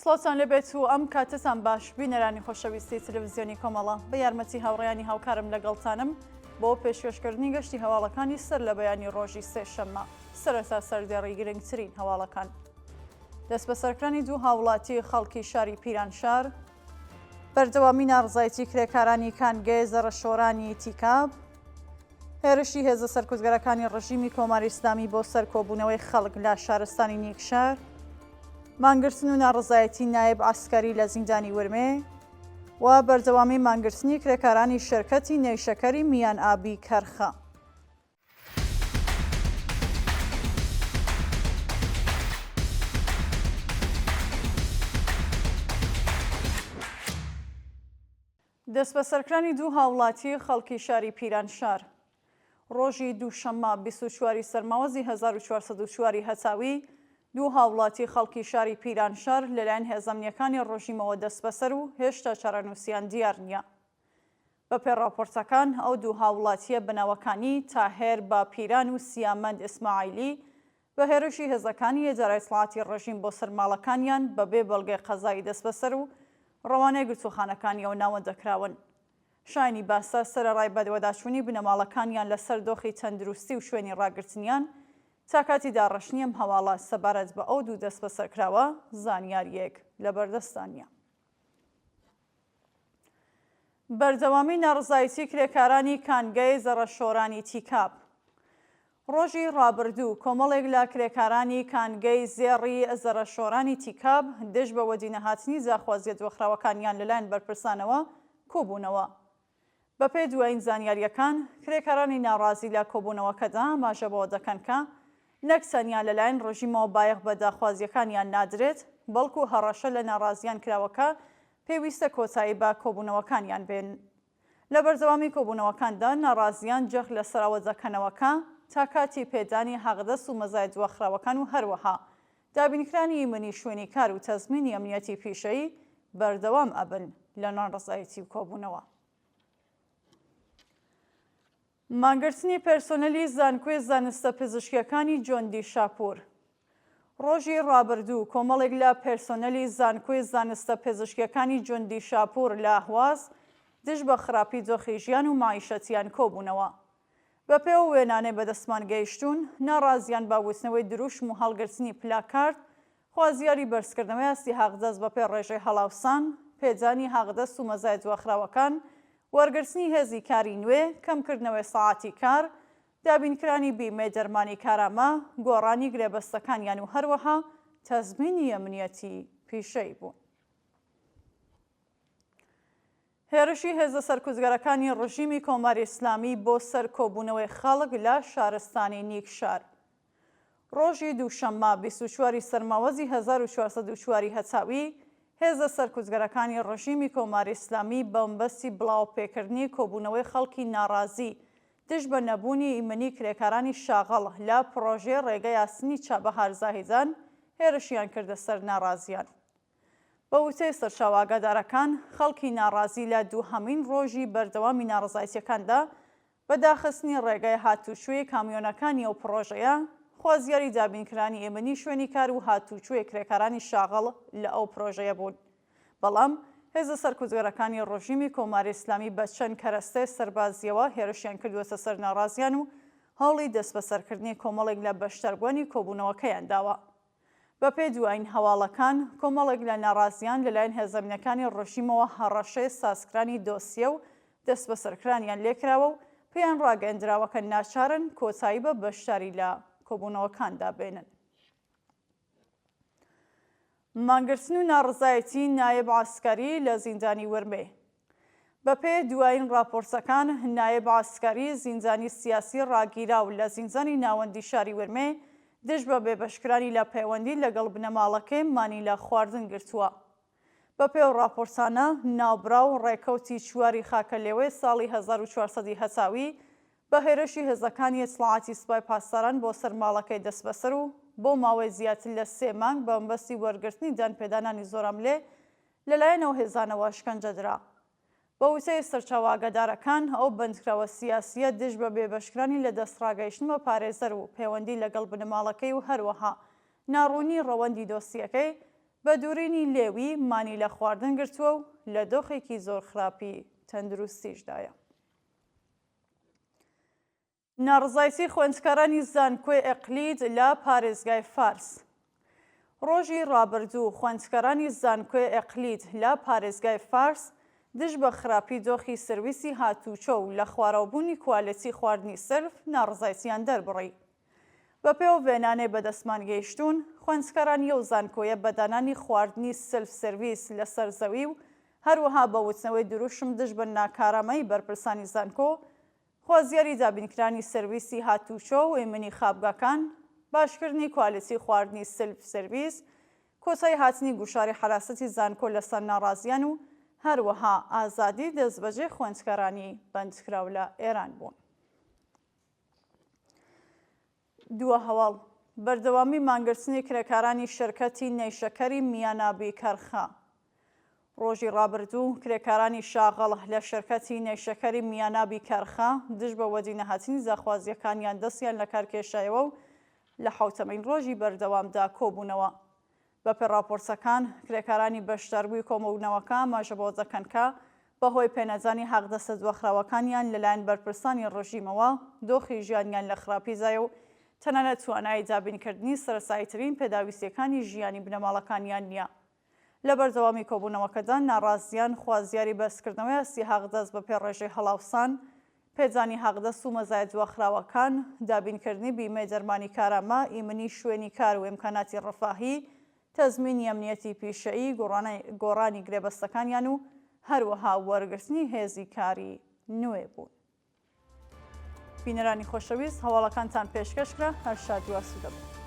سڵاوتان لێبێت و ئەم کاتەتان باش بینەرانی خۆشەویستی تلویزیۆنی کۆمەڵە بە یارمەتی هاوڕێیانی هاوکارم لەگەڵتانم بۆ پێشکەشکردنی گەشتی هەواڵەکانی سەر لە بەیانی ڕۆژی سێشەممە سەرەتا سەردێڕی گرنگترین هەواڵەکان دەستبەسەرکرانی دوو هاوڵاتی خەڵکی شاری پیرانشار بەردەوامی ناڕزایەتی کرێکارانی کانگەی زەڕەشۆرانی تیکاب، هێرشی هێزە سەرکوتگەرەکانی ڕژیمی کۆماری ئیسلامی بۆ سەر کۆبوونەوەی خەڵک لە شارستانی نیکشار، مانگرتن و ناڕزایەتی نایب عەسکەری لە زیندانی ورمێ و بەردەوامی مانگرتنی کرێکارانی شرکەتی نەیشەکەری میان ئابی کەرخە. دەستبەسەرکرانی دوو هاوڵاتی خەڵکی شاری پیرانشار ڕۆژی دووشەممە 24 ی سەرماوەزی 1404 ی هەتاوی دوو هاوڵاتی خەڵکی شاری پیرانشار لەلایەن هێزەمنیەکانی ڕژیمەوە دەستبەسەر و هێشتا چارەنووسیان دیار نییە. بەپێ ڕاپۆرتەکان، ئەو دوو هاووڵاتییە بە ناوەکانی، تاهێر باپیران و سیامەند ئیسماعیلی، بە هێرشی هێزەکانی ئیدارە ئیتڵاعاتی ڕێژیم بۆ سەر ماڵەکانیان بە بێ بەڵگەی قەزایی دەستبەسەر و ڕەوانەی گرتووخانەکانی ئەو ناوەندە کراون. شایانی باسە، سەرەڕای بەدواداچوونی بنەماڵەکانیان لە سەر دۆخی تەندروستی و شوێنی ڕاگرتنیان، تا کاتی داڕشتنی ئەم هەواڵە سەبارەت بە ئەو دوو دەستبەسەرکراوە زانیارییەک لە بەردەستدا نییە. بەردەوامی ناڕزایەتی کرێکارانی کانگەی زەڕەشۆرانی تیکاب ڕۆژی ڕابردوو کۆمەڵێک لە کرێکارانی کانگەی زێڕی زەڕەشۆرانی تیکاب دژ بە وەدینەهاتنی داخوازیە دواخراوەکانیان لەلایەن بەرپرسانەوە کۆبوونەوە. بەپێی دوایین زانیارییەکان، کرێکارانی ناڕازی لە کۆبوونەوەکەدا ئاماژە بەوە دەکەن کە نەک تەنیا لەلایەن ڕژیمەوە بایەخ بە داخوازییەکانیان نادرێت، بەڵکو هەڕەشە لە ناڕازییان کراوە کە پێویستە کۆتایی بە کۆبوونەوەکانیان بێنن. لە بەردەوامی کۆبوونەوەکاندا ناڕازییان جەخت لەسەر ئەوە دەکەنەوە کە تا کاتی پێدانی حەقدەست و مەزایە دواخراوەکان و هەروەها دابینکرانی ئیمنی شوێنی کار و تەزمینی ئەمنیەتی پیشەیی بەردەوام ئەبن لە ناڕەزایەتی و کۆبوونەوە. مانگرتنی پێرسۆنێلی زانکۆی زانستە پزیشکیەکانی جۆندی شاپور ڕۆژی ڕابردوو کۆمەڵێک لە پێرسۆنێلی زانکۆی زانستە پزیشکیەکانی جوندی شاپور لە ئەهواز دژ بە خراپی دۆخی ژیان و مەعیشەتیان کۆبوونەوە. بەپێ ئەو وێنانەی بەدەستمان گەیشتوون، ناڕازیان بە وتنەوەی دروشم و هەڵگرتنی پلاکارد، خوازیاری بەرزکردنەوەی ئاستی حەقدەست بەپێ ڕێژەی هەڵاوسان، پێدانی حەقدەست و مەزایە دواخراوەکان، وەرگرتنی هێزی کاری نوێ، کەمکردنەوەی سەعاتی کار، دابینکرانی بیمەی دەرمانی کارامە، گۆڕانی گرێبەستەکانیان و هەروەها تەزمینی ئەمنیەتی پیشەیی بوون. هێرشی هێزە سەرکوتگەرەکانی ڕژیمی کۆماری ئیسلامی بۆ سەر کۆبوونەوەی خەڵک لە شارستانی نیکشار ڕۆژی دووشەممە 24 ی سەرماوەزی 1404 ی هەتاوی هێزە سەرکوتگەرەکانی ڕژیمی کۆماری ئیسلامی بەمەبەستی بڵاوەپێکردنی کۆبوونەوەی خەڵکی ناڕازی دژ بە نەبوونی ئیمنی کرێکارانی شاغڵ لە پڕۆژەی ڕێگەی ئاسنی چابەهار زاهیدان هێرشیان کردە سەر ناڕازیان. بە وتەی سەرچاوە ئاگادارەکان، خەڵکی ناڕازی لە دووهەمین ڕۆژی بەردەوامی ناڕەزایەتییەکاندا بە داخستنی ڕێگای هاتووچۆی کامیۆنەکانی ئەو پڕۆژەیە، خوازیاری دابینکرانی ئێمنی شوێنی کار و هاتووچۆی کرێکارانی شاغڵ لە ئەو پرۆژەیە بوون. بەڵام هێزە سەرکوتگەرەکانی ڕژیمی کۆماری ئیسلامی بە چەند کەرەستەی سەربازییەوە هێرشیان کردووەتە سەر ناڕازیان و هەوڵی دەستبەسەرکردنی کۆمەڵێک لە بەشداربووانی کۆبوونەوەکەیان داوە. بەپێی دوایین هەواڵەکان، کۆمەڵێک لە ناڕازیان لەلایەن هێزەمنیەکانی ڕژیمەوە هەڕەشەی سازکرانی دۆسیە و دەستبەسەرکرانیان لێکراوە و پێیان ڕاگەیەندراوە کە ناچارن کۆتایی بە بەشداری لە کۆبوونەوەکاندا بێنن. مانگرتن و ناڕەزایەتی نایب عەسکەری لە زیندانی ورمێ. بەپێ دوایین ڕاپۆرتەکان، نایب عەسکەری زیندانی سیاسی ڕاگیراو لە زیندانی ناوەندی شاری ورمێ دژ بە بێبەشکرانی لە پەیوەندی لەگەڵ بنەماڵەکەی مانی لە خواردن گرتووە. بەپێ ئەو ڕاپۆرتانە، ناوبراو ڕێکەوتی چواری خاکەلێوەی ساڵی 1400 ی هەتاوی بە هێرشی هێزەکانی ئیتڵاعاتی سپای پاسداران بۆ سەر ماڵەکەی دەستبەسەر و بۆ ماوەی زیاتر لە سێ مانگ بە مەبەستی وەرگرتنی دانپێدانانی زۆرەملێ لەلایەن ئەو هێزانەوە ئەشکەنجە درا. بە وتەی سەرچاوە ئاگادارەکان، ئەو بەندکراوە سیاسییە دژ بە بێبەشکرانی لە دەستڕاگەیشتن بە پارێزەر و پەیوەندی لەگەڵ بنەماڵەکەی و هەروەها ناڕوونی ڕەوەندی دۆسیەکەی، بە دوورینی لێوی مانی لە خواردن گرتووە و لە دۆخێکی زۆر خراپی تەندروستیشدایە. ناڕەزایەتی خوێندکارانی زانکۆی ئەقلید لە پارێزگای فارس ڕۆژی ڕابردوو خوێندکارانی زانکۆی ئەقلید لە پارێزگای فارس دژ بە خراپی دۆخی سرویسی هاتووچۆ و لە خوارەوەبوونی کوالێتی خواردنی سلف ناڕەزایەتیان دەربڕی. بەپێ ئەو وێنانەی بەدەستمان گەیشتوون، خوێندکارانی ئەو زانکۆیە بە دانانی خواردنی سلف سرویس لەسەر زەوی و هەروەها بە وتنەوەی دروشم دژ بە ناکارامەیی بەرپرسانی زانکۆ، خوازیاری دابینکرانی سرویسی هاتووچۆ و ئیمنی خابگاکان، باشکردنی کوالیتی خواردنی سلف سرویس، کۆتایی هاتنی گوشاری حەراسەتی زانکۆ لەسەر ناڕازیان و هەروەها ئازادی دەستبەجێ خوێندکارانی بەندکراو لە ئێران بوون. دوا هەواڵ، بەردەوامی مانگرتنی کرێکارانی شرکەتی نەیشەکەری میانابی کەرخە. ڕۆژی ڕابردوو کرێکارانی شاغڵ لە شرکەتی نەیشەکەری میانابی کەرخە دژ بە وەدینەهاتنی داخوازییەکانیان دەستیان لەکار کێشایەوە و لە حەوتەمین ڕۆژی بەردەوامدا کۆبوونەوە. بەپێ ڕاپۆرتەکان، کرێکارانی بەشداربووی کۆبوونەوەکە ئاماژە بەوە دەکەن کە بەهۆی پێنەدانی حەقدەستە دواخراوەکانیان لەلایەن بەرپرسانی ڕژیمەوە، دۆخی ژیانیان لە خراپیدایە و تەنانەت توانای دابینکردنی سەرەتاییترین پێداویستییەکانی ژیانی بنەماڵەکانیان نییە. لە بەردەوامی کۆبوونەوەکەدا ناڕازییان خوازیاری بەرزکردنەوەی ئاستی حەقدەست بەپێ ڕێژەی هەڵاوسان، پێدانی حەقدەست و مەزایا دواخراوەکان، دابینکردنی بیمەی دەرمانی کارامە، ئیمنی شوێنی کار و ئیمکاناتی ڕەفاهی، تەزمینی ئەمنیەتی پیشەیی، گۆڕانی گرێبەستەکانیان و هەروەها وەرگرتنی هێزی کاری نوێ بوون. بینەرانی خۆشەویست هەواڵەکانتان پێشکەش کرا، هەر شاد و ئاسوودە بن.